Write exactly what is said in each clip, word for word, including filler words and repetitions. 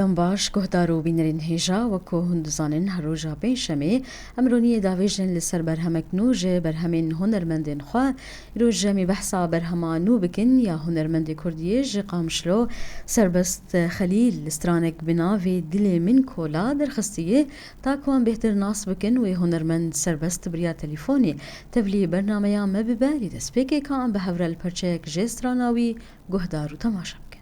Dem baş, guhdar û bînerên hêja, wek ku hûn dizanin, her roja pêncşemê em roniyê davêjin li ser berhemek nû ji berhemên hunermendên xwe. Îroj em ê behsa berhema nû bikin ya hunermendê kurdî yê ji Qamişlo, Serbest Xelîl, li stranek bi navê Dilê Min Kola derxistiye, ta ku em bêhtir nas bikin, wê hunermend serbest bi riya telîfonê tevlî bernameya me bibe, lê destpêkê ka em bi hev re li perçeyek jê strana wî guhdar û temaşe bikin.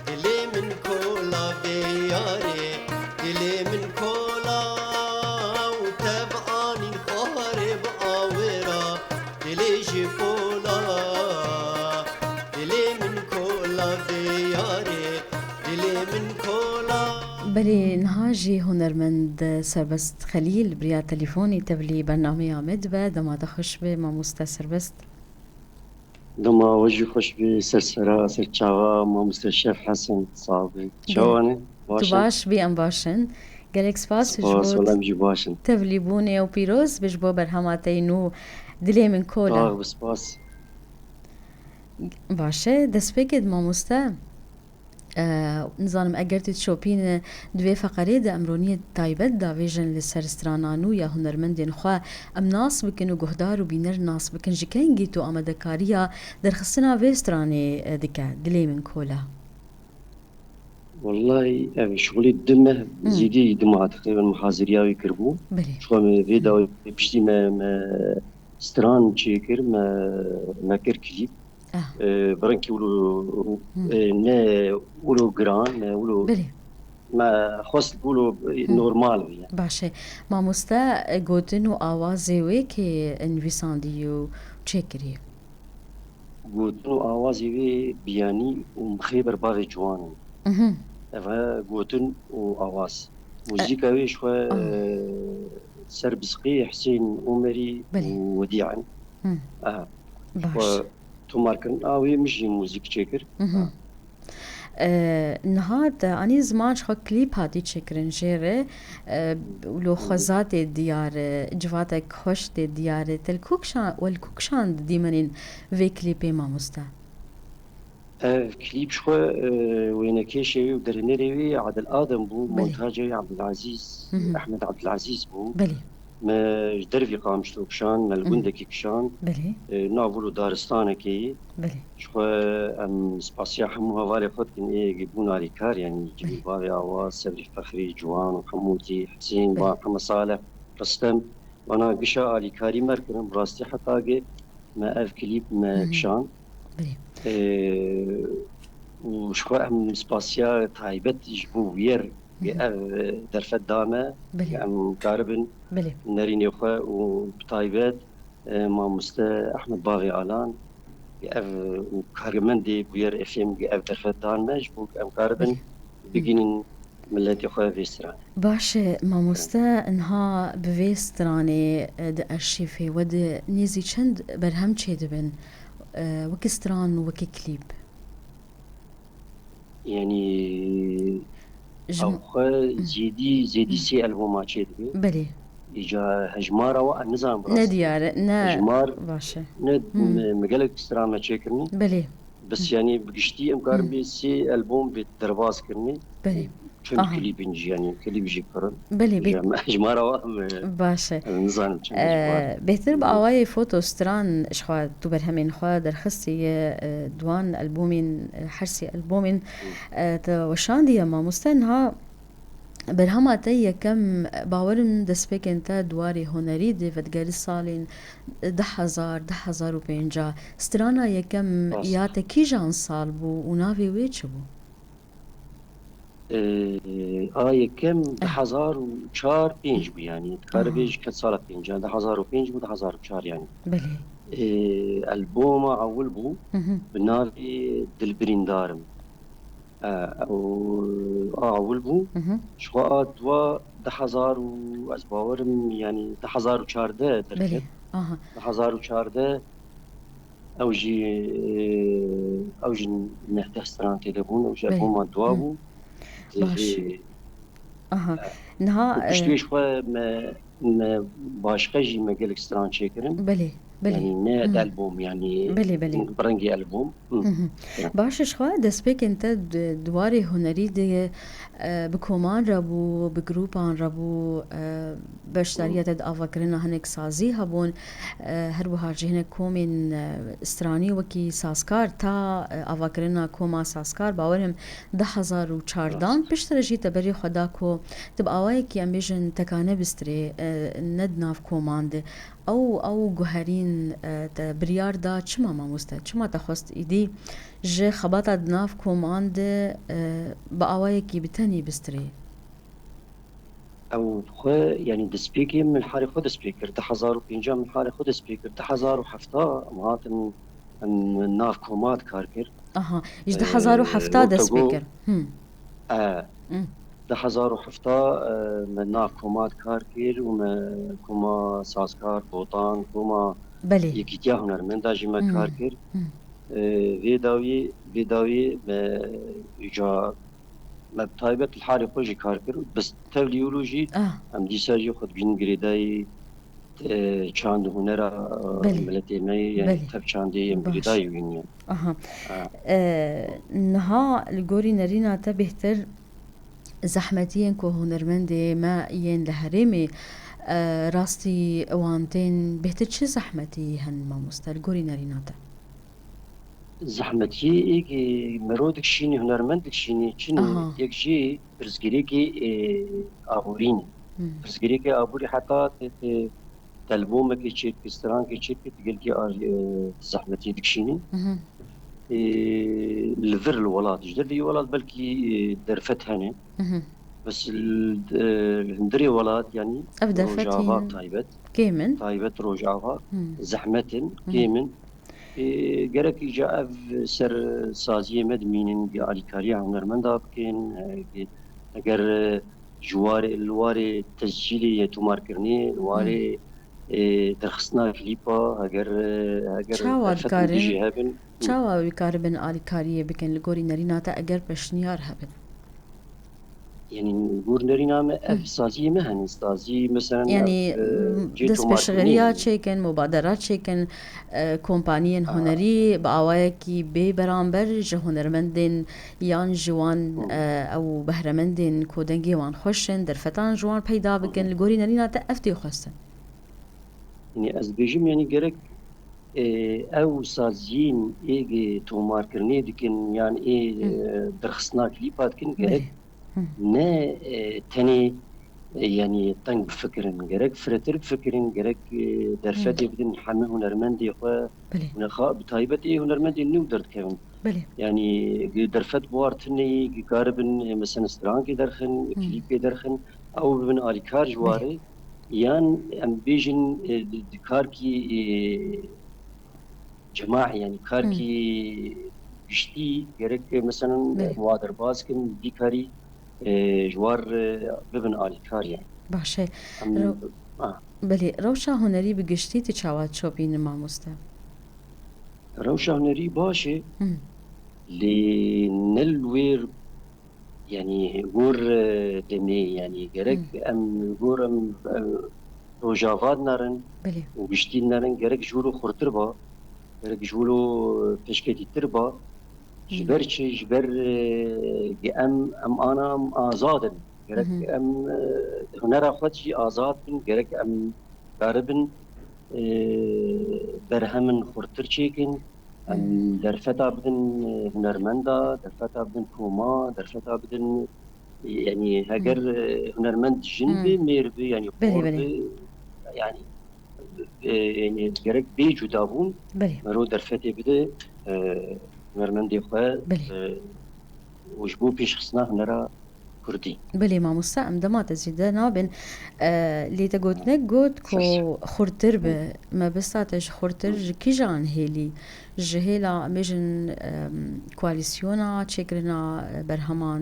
Dilê min kola vê yarê, dilê min kola û tev anîn xwarê bi awêra, dilê jî kola, dilê min kola vê yarê, dilê min kola. Belê, niha jî hunermend Serbest Xelîl bi riya telîfonê tevlî bernameya me dibe. Dema te xweş be, mamoste Serbest. Dema we jî xweş be, ser sera, ser çava, mamoste Şef Hesen, sax be. Çawa ne? Baş in? Tu baş bî, em baş in. Gelek spas ji bo, spas, wela em jî baş in, tevlîbûnê û pîroz be ji bo berhema te yî nû Dilê Min Kola. Sax be, spas. Baş e, destpêkê di mamoste. E, nizanim, eger tu dişopîne di vê feqerê de, em roniyê taybet davêjin li ser strana nû ya hunermendên xwe, em nas bikin û guhdar û bîner nas bikin. Ji kengî tu amadekariya derxistina vê stranê, e, dike, Dilê Min Kola? Wellahî, ev şixulî du meh, hmm, zêdî dima teqrîben muhaziriya wî kiribû. Belê. Ji xwe me vê, hmm, dawî piştî me, me stran çêkir, me, me kir klîp. Ah. E, bi rengkî wilo, hmm, e, ne wilo giran, ne wilo, belê, me xwest wilo, hmm, normal bî. Baş e. Mamoste, e, gotin û awazê wê kê nivîsandî û çêkirî? Gotin û awazê wê Biyanî û Mixêber Bavê Ciwan in. Mhm. Ev e gotin û awaz. E, muzîka wê ji xwe, ah, e, ser bizqê Husên Omerî, belê, û Wedî in. Hmm. Aha. Baş. Xwe tomarkirin. A wê min jî muzîk çêkir. Mhm. Ha. E, niha te anî ziman ji xwe klîp hatî çêkirin jê re, e, wilo xwezatê diyar e, civatek xweş tê diyar e. Te li ku kişan-, we li ku kişand dîmenên vê klîpê, mamoste? Ev klîp ji xwe, e, wênekêşê wî û derhênerê wî Adil Adem bû, belê, montajê wî Abdulazîz, mhm, Ehmed Abdulazîz bû. Belê. Me ji dervî Qamişlo kişand, me li, mhm, gundekî kişand. Belê. E, nav wilo daristanekê yî. Belê. Ji xwe em spasiya hemû hevalê xwe dikin, ê yekê bûn alîkar, yanî Cemîl, belê, Bavê Awa, Sebrî Fexrî, Ciwan û Hemûtî, Hesên, belê, Ba, Heme Saleh, Ristem. Wana gişa alîkarî me kirin, bi rastî heta ge me ev klîp me, mhm, kişand. Belê. Ee, û ji xwe em spasiya taybet ji bo wî yer, mhm, ev derfet da me, belê, em karibin, belê, nerînê xwe û bi taybet, e, mamoste Ehmed Bavê Alan, ev û karmendê bûyer F M ev derfet dan me, ji bo em karibin, belê, bigihînin miletê xwe vê stranê. Baş e, mamoste, niha bi vê stranê, e, di arşîfê we de nêzî çend berhem çêdibin, e, wekî stran, wekî klîp? Yanî, ji ew xwe, hı, zêdî, zêdî, hı, sê alboma çêdibe. Belê. Îca hejmara we em nizanin bi rastî. Ne diyar e, ne. Hejmar, baş e, ne, hı, me, me gelek stran me çêkirine. Belê. Bes, hı, yanî bi giştî em karin, hı, bê sê albom bê derbas kirine. Belê. Çend Aha. klîbin jî, yanî klîb jî pir in. Belê, bê- Ji me, ji me re wa em, Baş e. Em nizanin çend ji wan. Ee, bêhtir bi awayê foto stran ji xwe tu berhemên xwe derxistiye, e, di wan albûmên, e, her sê albûmên, e, te weşandiye mamoste. Niha berhema te yekem, bawerim destpêkên te di warê hunerî de vedigerî salên du hezar, du hezar û pênc. Strana yekem Rast. ya te kîjan sal bû û navê wê çi bû? Ee, a yekem Eh. du hezar û çar pênc bû, yanî dikare Aha. bêjî ke sala pênc, yanî du hezar û pênc bû, du hezar û çar yanî. Belê. Ee, albûma ewil bû, Hı hı. bi navê Dilbirîndar im. Ee, û a ewil bû, Hı hı. ji xwe a dua du hezar û ez bawerim, yanî du hezar û çardeh Belê. derket. Aha. Du hezar û çardeh Ew jî, ew jî neh deh stran tê de bûn, ew jî Belê. albûma dua Hı. bû. Baş. Dihê Aha. Niha, Û piştî e, wê ji xwe me, me başqe jî me gelek stran çêkirin. Belê, belê. Yanî ne Hı. albûm, yanî Belê, belê. bi rengê albûm. Hı. Hı hı. Baş e, ji xwe destpêkên te di, di warê hunerî de, e, bi koman re bû, bi grûpan re bû, e, beşdariya Hı. te di avakirina hinek sazî hebûn, e, her wiha jî hinek komên, e, stranî wekî sazkar ta, e, avakirina koma sazkar, bawerim du hezar û çardan, Rast. piştre jî te berê xwe da ku tu bi awayekî, em bêjin, tekane bistirê, e, ne di nav koman de. Ew, ew guherîn, e, te biryar da çima mamoste? Çima te xwest îdî ji xebata di nav koman de, e, bi awayekî bi tenî bistirê? Ew xwe, yanî destpêkê min li halê xwe dest pê kir. Du hezar û pênc min li halê xwe dest pê kir. Du hezar û heft em hatin, em nav koma dikar kir. Aha, ji Ee, du hezar û heft wek te dest pê got, kir. Hmm. e, Hmm. du hezar û heft, e, me nav koma dikar kir û me koma sazkar, botan, koma Belê. yekîtiya hunermenda jî me Hmm. kar kir. Hmm. Ee, vê dawî, vê dawî me îca me bi taybet li halê xwe jî kar kir û bi tevlî wilo jî Ah. em dîsa jî xwe dibînin girêdayî, e, çand û hunera, e, Belê. miletê me yê, yanî Belê. tev çandê em Baş. girêdayî wî ne. Aha. Ha. E, niha li gorî nerîna te bêhtir zehmetiyên ku hunermendê me yên li herêmê, e, rastî wan tên bêhtir çi zehmetî hene mamoste li gorî nerîna te? Zehmetiyê êkê mero dikişînî, hunermend dikişînî, çin Aha. yek jî pirsgirêkê, e, aborî ne. Hmm. Pirsgirêkê aborî heta te, te telbomekê çêbikî, strankê çêbikî, tu gelkî ar-, e, zehmetiyê dikişînî. Mhm. E, li vir li welat, ji derveyî welat belkî, e, derfet hene. Mhm. Bes li, e, li hundirê welat, yanî Ev derfet Rojava hîn taybet, kêm in. taybet Rojava, Hmm. zehmet in, Mhm. kêm in. Ê, gerek îca ev ser saziyê me dimînin, alîkariya hunermenda bikin, e, eger, e, ji warê, li warê tescîlê yê tomarkirinê, li warê, Hmm. e, derxistina klîpa, eger, e, eger Çawa derfetên dikarin, dijî hebin. çawa wî karibin alîkariyê bikin li gorî nerîna te eger peşniyar hebin? Yanî gor nerîna me ev Hı. saziyê me hene. Sazî, meselen, Yanî, ev, e, m-, cê destpêşxeriya tomarkirinê. çêkin, mubadera çêkin, e, kompaniyên Ha. hunerî bi awayekî bê beramber ji hunermendên yan ji wan, Hı. e, ew behremendên ku dengê wan xweş in, derfetan ji wan peyda bikin, Hı. li gorî nerîna te ev tê xwestin? Yanî ez dibêjim, yanî gerek, e, ew saziyên ê, ê tomarkirinê dikin, yan ê, Hı. e, derxistina klîpa dikin, gerek Belê. Hı. ne, e, tenê, e, yanî teng bifikirin, gerek firehtir bifikirin, gerek, e, derfetê Hı. bidin hemî hunermendê xwe, Belê. hunexa-, bi taybet ê hunermendên nû derdikevin. Belê. Yanî, gi derfet bi war tune yî, gi karibin, e, mesela strankê derxin, Hı. klîpê derxin, ew bibin alîkar ji Belê. warê, yan em bêjin, e, di, di karkî, e, cemaî, yanî karkî Hı. giştî gerek, e, mesela Belê. wa derbas kin, vî karî, e, ji war, e, bibin alîkar, yanî. Baş e. Em, Rew-, ha. Belê, rewşa hunerî bi giştî tu çawa dişopînî mamoste? Rewşa hunerî baş e. Hı. Lê ne li wêr, yanî gor, e, demê, yanî gerek Hı. em gor em, e, rojava dinerin Belê. û giştî dinerin, gerek ji wilo xurtir ba, gerek ji wilo pêşketîtir ba. Ji ber çi? Ji ber, e, em, em ana em azad in. Gerek em, e, hunera xwe jî azad bin, gerek em karibin, e, berhemin xurtir çêkin. Em derfeta bidin, e, hunermenda, derfeta bidin koma, derfeta bidin, e, yanî heger, e, hunermend jin bi, mêr bi, yanî Belê, xor belê. bi, yanî, e, yanî gerek bê cudabûn Belê. mero derfetê bide, e, hunermendê xwe, Belê. e, û ji bo pêşxistina hunera kurdî. Belê mamoste, em dema te zêde nabin. E, lê te gotinek got ku Ses. xurtir be. Mebesta te ji xurtir ji kîjan hêlî? Ji hêla, em bêjin, em, koalîsyona çêkirina berheman,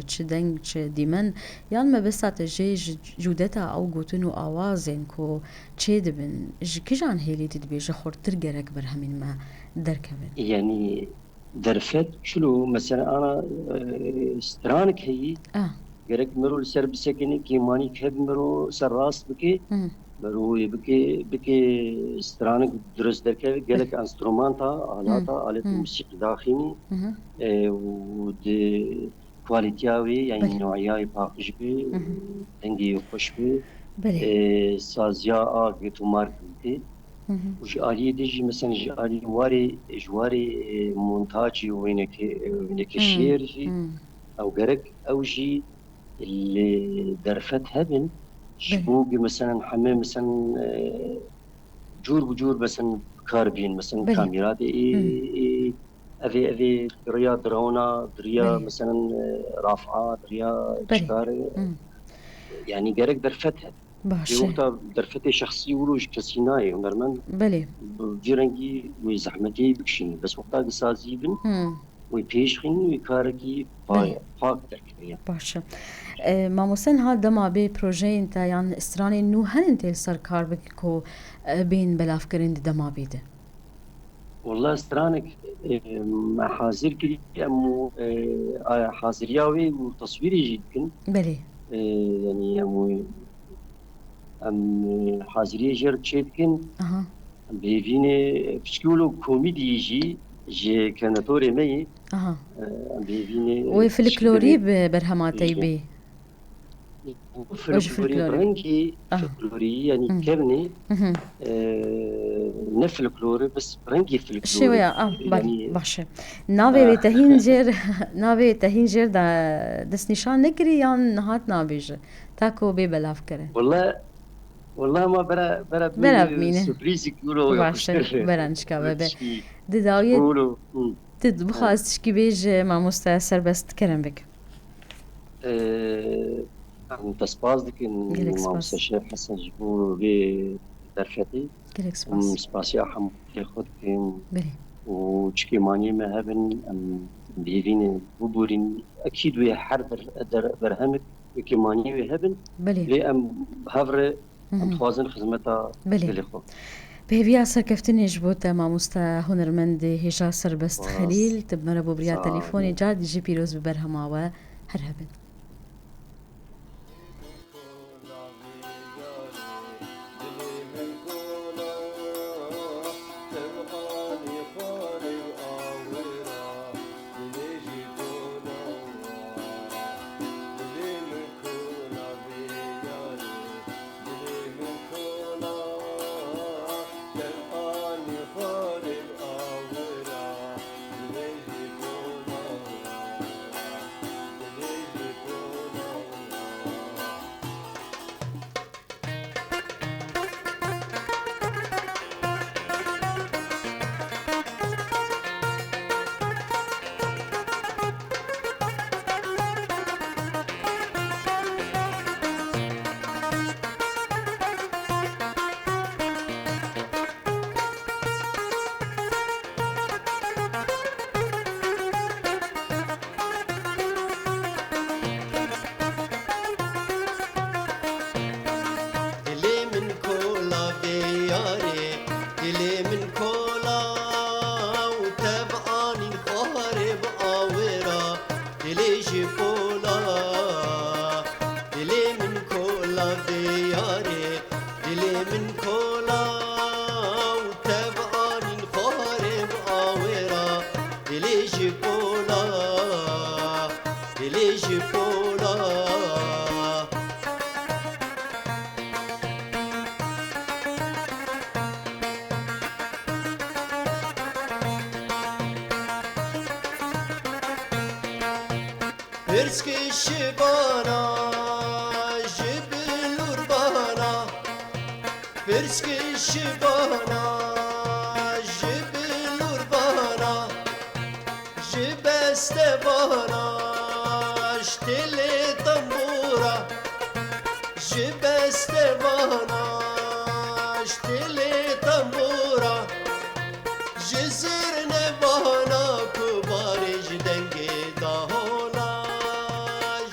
çi deng, çi dîmen, yan mebesta te jê ji cûdeta ew gotin û awazên ku çêdibin, ji kîjan hêlî tu dibêje xurtir gerek berhemên me derkevin? Yanî derfet çilo, mesela ana, e, stranik heyî, Ah. gerek mero li ser bisekine, kêmanî hebe mero ser rast bike, Hmm. mero wê bike, bike stranik dirust derkeve, gelek enstrumanta, alata, Hmm. alet Hmm. musîqî daxînî, Mhm. e, û di kwalîtiya wê, yanî Belê. noya wê paqij be, Mhm. dengê wê xweş be, Belê. e, saziya a gêt û mark bike. Mhm. Û ji aliyê din jî, mesela ji aliyê warê, ji warê, e, montajê û wêneke-, e, wêneke Hmm. şêr jî, Hmm. ew gerek ew jî li derfet hebin, ji Belê. bo ku, mesela heme, mesela, e, cûr bi cûr, mesela bi kar bîn, mesela Belê. kamîra de ê, Hmm. ê, ev ê, ev ê, di riya drona, di riya, Belê. mesela, e, rafa, di riya Belê. çikar, e, Hmm. yanî gerek derfet hebe. Baş Lê e. wexta derfetê şexsî wilo ji kesî nayê, hunermend Belê. bi vî rengî wê zehmetê bikişîne. Bes wexta ki sazî bin, Hmm. wê pêş xîn, wê karekî pa-, Belê. pak derkeve. Baş e. E, mamoste, niha dema bê projeyên te yan stranên nû henin tê li ser kar bikî ku, e, bên belavkirin di dema bê de? Wela stranek, e, me hazir kiriye, em û, e, a, haziriya wê û teswîrê jî dikin. Belê. E, yanî em û, em, e, haziriyê jê re çê dikin. Aha. Em bi hêvî ne piçkî wilo komîdî jî ji kenetorê me yî. Aha. E, em bi hêvî ne Wê piçkî folklorî bibê bi berhema te jî. bê. Û Û ji folklorî, folklorê. rengî Ah. folklorî, yanî Hı. kevnê, Hı hı. e, ne folklorî, bes rengî folklorî. Şêweya, ah, balî, Yanî, baş e. Navê wê Ah. te hîn jêr, navê te hîn jêr de destnîşan nekirî yan nihat nabêje? Ta ku bê belavkirin. Wela, wela ma bera, bera Bera bimîne, bimîne. surprîzî kuro Baş e, yapıştır. bera nişka bebe. Tişkî Di dawiyê kuro, hı. tu bixwaz Evet. tişkî bêje mamoste serbest kerem bik. Ee, em te spas dikin Gelek spas. Mamoste Şêx Hesen ji bo vê derfetê. Gelek Em spas. spasiya hemû xwe dikin. Belê. Û çi kêmaniyê me hebin, em bi hêvî ne bibûrîn. Ekîd wê her der, der, berhemek wê kêmaniyê wê hebin. Belê. Lê em hev re Em Mhm. dixwazin xizmeta Belê. gelê xwe. Bi hêviya serkeftinê ji bo te mamoste hunermendê hêja serbest Spas. Xelîl, tu bi me re bû bi riya Sağ telefonê, olun. car dî jî pîroz bi berhema we. Her hebin. Dilê min kola vê yarê, dilê min kola û tev anîn xwarê bi awêra. Dilê ji pola, dilê min kola vê yarê, dilê min kola û tev anîn xwarê bi awêra. Dilê ji pola Dilê ji pola. Pirsgê şibana, ji bilûrbana. Pirsgê şibana, ji bilûrbana. Ji bestevana, ji têlê tembûra. Ji bestevana, ji têlê tembûra. Ji zirnevana ku barê ji dengê dahola.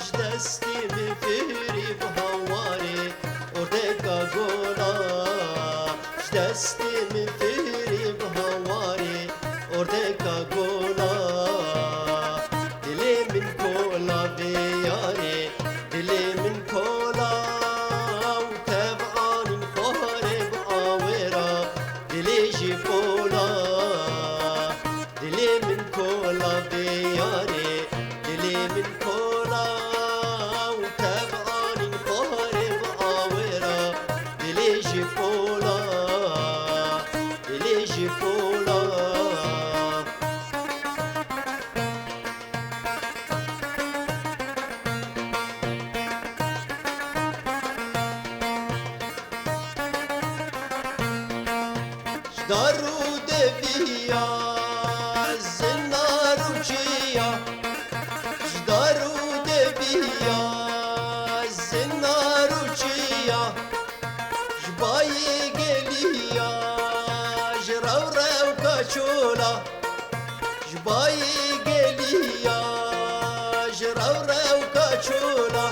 Ji destê min fêrî bi hawarê ordeka gola. Ji destê min fêrî bi hawarê ordeka gola. Dilê min kola vê yarê, dilê min kola û tev anîn xwarê bi awêra. Dilê ji pola, dilê min kola vê yarê, dilê min kola û tev anîn xwarê bi awêra. Dilê ji pola, dilê ji pola. Ji dar û deviya, zinar û çiya. Ji dar û deviya, zinar û çiya. Ji bayê geliya, ji rew rewka çola. Ji bayê geliya, ji rew rewka çola.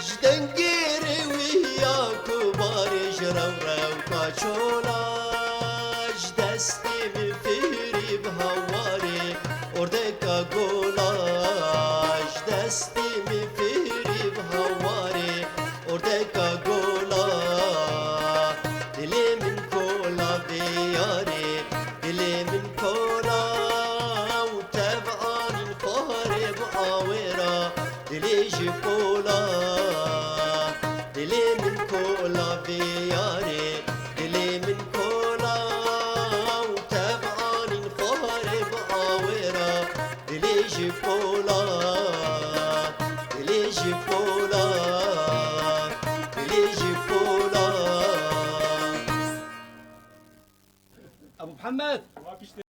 Ji dengê rêwiya ku barê ji rew rewka çola. Ji destê min fêrî bi hawarê ordeka gola. Ji destê min fêrî bi hawarê ordeka gola. Dilê min kola vê yarê, dilê min kola û tev anîn xwarê bi awêra. Dilê ji pola, dilê min kola vê yarê, dilê min kola û tev anîn xwarê bi awêra. Dilê ji pola, dilê ji pola, dilê ji pola. Ebu Muhammed.